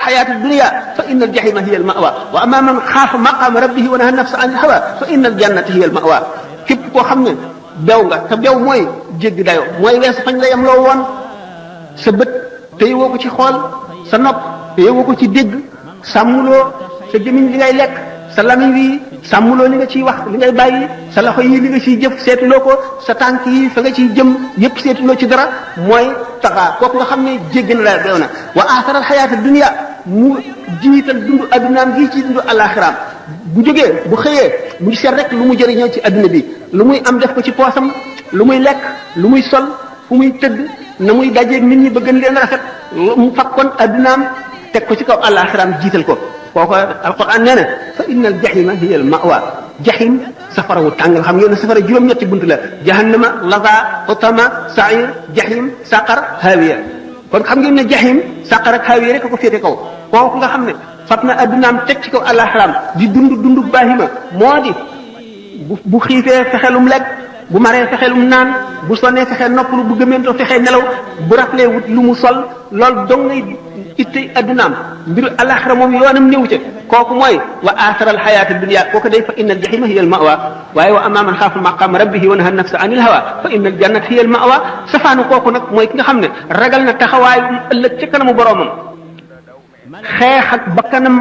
alxayaata dunya fa inna aljahima hiya almawa wa amma man xaafa maqaama rabbihi wa naha nafsa an ilhawa fa inna aljannata hiya almawa képp koo xam ne bew nga te bew mooy jéggi dayo mooy weesu fañ la yem loo woon sa bët téye woo ko ci xool sa nopp téye woo ko ci dégg sàmmuloo sa gémmiñ li ngay lekk sa lamiñ wi sàmmuloo li nga ciy wax li ngay bàyyi sa loxo yi li nga ciy jëf seetuloo ko sa tànk yi fa nga ciy jëm yépp seetuloo ci dara mooy taxaa kooku nga xam ne jéggi na la beew na wa aaxaral xayaata dunya mu jiital dundu addunaam gi ci dundu alaxiraam bu jógee bu xëyee mu seet rek lu mu jëriñoo ci adduna bi lu muy am def ko ci poosam lu muy lekk lu muy sol fu muy tëdd na muy dajeeg nit ñi ba gën leen rafet mu fakkoon addunaam teg ko ci kaw alaxiraam jiital ko kooku alquran nee na fa inna al jahima hiya al mawa jahim safara wu tàng xam ngeen ne safara juróom-ñetti bunt la jahannama laza utama sair jahim saqar hawiya kon xam ngeen ne jahim saqar ak hawiya rek ko féete kaw kooku nga xam ne fat na addunaam teg ci kaw alaxiraam di dund baahima moo di bu xiifee fexelum lekk bu maree fexelum naan bu sonnee fexee noppalu bu gëmentoo fexee nelaw bu raflee wut lu mu sol loolu dong ngay ittey addunaam mbiru alaxira moom yoonam néew ca kooku mooy wa aaxara alxayaata dunya kooku day fa inna aljahima hiya almawa waaye wa amma man xaafa maqaama rabbihi wa naha nafsa an ilhawa fa inna aljannata hiya almawa safaanu kooku nag mooy ki nga xam ne ragal na taxawaayu ëllëg ca kanamu boroomam xeex ak bakkanam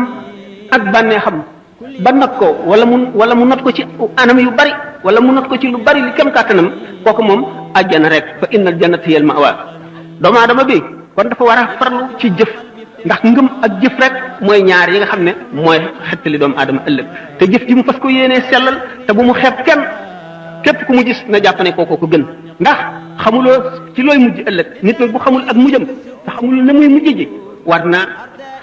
ak bànneexam ba not ko wala mu not ko ci anam yu bari wala mu not ko ci lu bari li kem kàttanam kooku moom àjjana rek fa innal jannata hiya al ma'wa doomu aadama bi kon dafa war a farlu ci jëf ndax ngëm ak jëf rek mooy ñaar yi nga xam ne mooy xettali doomu aadama ëllëg te jëf ji mu fas ko yéenee sellal te bu mu xeeb kenn képp ku mu gis na jàpp ne kooko ko gën ndax xamuloo ci looy mujj ëllëg nit nag bu xamul ak mujjam te xamul na muy mujj ji war naa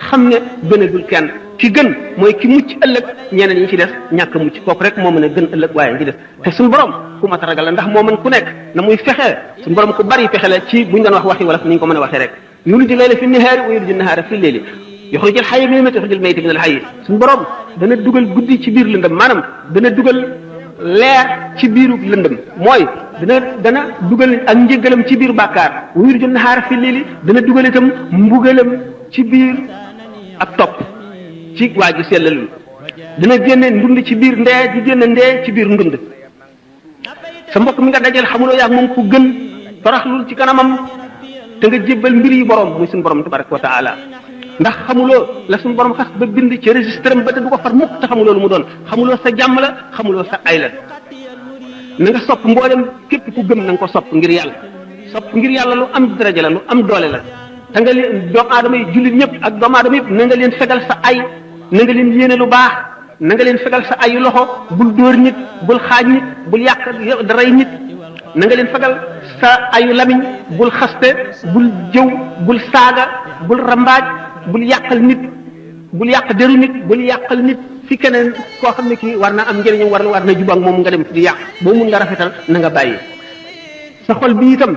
xam ne gënagul kenn ki gën mooy ki mucc ëllëg ñeneen ñi ci des ñàkk mucc kooku rek moo mën a gën ëllëg waaye ñi ci des te suñu borom ku mat a ragal la ndax moo mën ku nekk na muy fexee suñu borom ku bari fexe la ci buñ doon wax waxi wala ni ñu ko mën a waxee rek yuliju layla fi nahaari wa yuliju nahaara fi leeli yuxrijul xayya minal mayyiti wa yuxrijul mayyita minal hayyi suñu borom dana dugal guddi ci biir lëndëm maanaam dana dugal leer ci biiru lëndëm mooy dana dugal ak njëgalam ci biir bàkkaar wa yuliju nahaara fi leeli dana dugal itam mbugalam ci biir ak topp ci waa ji sellalul dina génne ndund ci biir ndee di génne ndee ci biir ndund sa mbokk mi nga dajal xamuloo yaag moom ku gën toroxlul ci kanamam te nga jébbal mbir yi borom muy suñu borom tabaraka wa taala ndax xamuloo la suñu borom xas ba bind ci registre am ba te du ko far mukk te xamuloo lu mu doon xamuloo sa jàmm la xamuloo sa ay la na nga sopp mboolem képp ku gëm na nga ko sopp ngir yàlla lu am daraja la lu am doole la te nga leen doomu aadama yi jullit ñëpp ak doomu aadama yëpp na nga leen fegal sa ay na nga leen yéene lu baax na nga leen fegal sa ayu loxo bul dóor nit bul xaaj nit bul yàq daray nit na nga leen fegal sa ayu lamiñ bul xaste bul jëw bul saaga bul rambaaj bul yàqal nit bul yàq deru nit bul yàqal nit fi keneen koo xam ne kii war na am njëriñam war na jubóo ak moom nga dem di yàq boo mun nga rafetal na nga bàyyi sa xol bi itam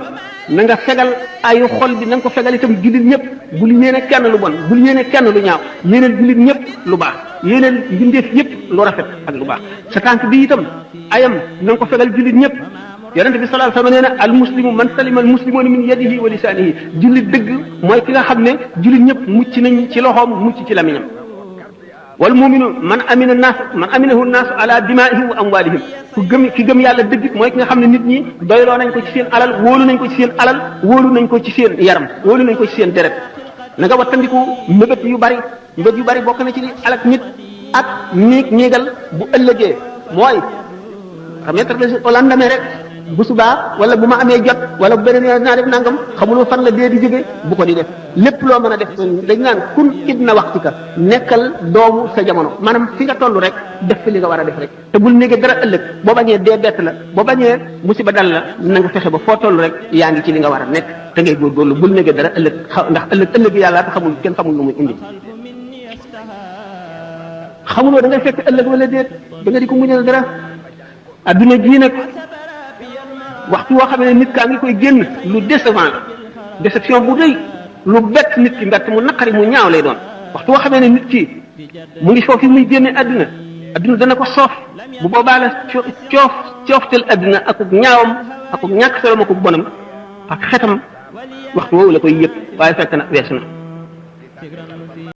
na nga fegal ayu xol bi na nga ko fegal itam jullit ñëpp bul yéene kenn lu bon bul yéene kenn lu ñaaw yéeneel jullit ñëpp lu baax yéeneel mbindeef ñëpp lu rafet ak lu baax sa tànk bi itam ayam na nga ko fegal jullit ñëpp yonent bi sallallahu alayhi wa sallam nee na al muslimu man salima al muslimuna min yadihi wa lisanihi jullit dëgg mooy ki nga xam ne jullit ñëpp mucc nañ ci loxoom mucc ci lamiñam wal muminu man aminahu naasu ala dimaihim wa amwalihim ki gëm yàlla dëgg mooy ki nga xam ne nit ñi doyloo nañ ko ci seen alal wóolu nañ ko ci seen alal wóolu nañ ko ci seen yaram wóolu nañ ko ci seen deret na nga wattandiku mbébét yu bari bokk na ci li alak nit ak ñiigal bu ëllëgee mooy remettre au lendemain rek bu subaa wala bu ma amee jot wala bu beneen yoon naa def nangam xamuloo fan la dee di jóge bu ko di def lépp loo mën a def dañ naan kun ibna waxtika nekkal doomu sa jamono maanaam fi nga toll rek def fi li nga war a def rek te bul néege dara ëllëg boo bañee dee bett la boo bañee musiba dal la na nga fexe ba foo toll rek yaa ngi ci li nga war a nekk te ngay góorgóorlu bul néege dara ëllëg ndax ëllëg yàlla te kenn xamul lu muy indi xamuloo da ngay fekk ëllëg wala déet da nga di ko muñal dara adduna ji nag waxtu woo xam ne nit kaa ngi koy génn lu décevant la déception bu rëy lu bett nit ki mbett mu naqari mu ñaaw lay doon waxtu woo xam ne nit ki mu ngi foofu muy génne adduna dana ko soof bu boobaa la cooftel adduna akuk ñaawam akuk ñàkk solom akuk bonam ak xetam waxtu woowu la koy yëg waaye fekk na weesu na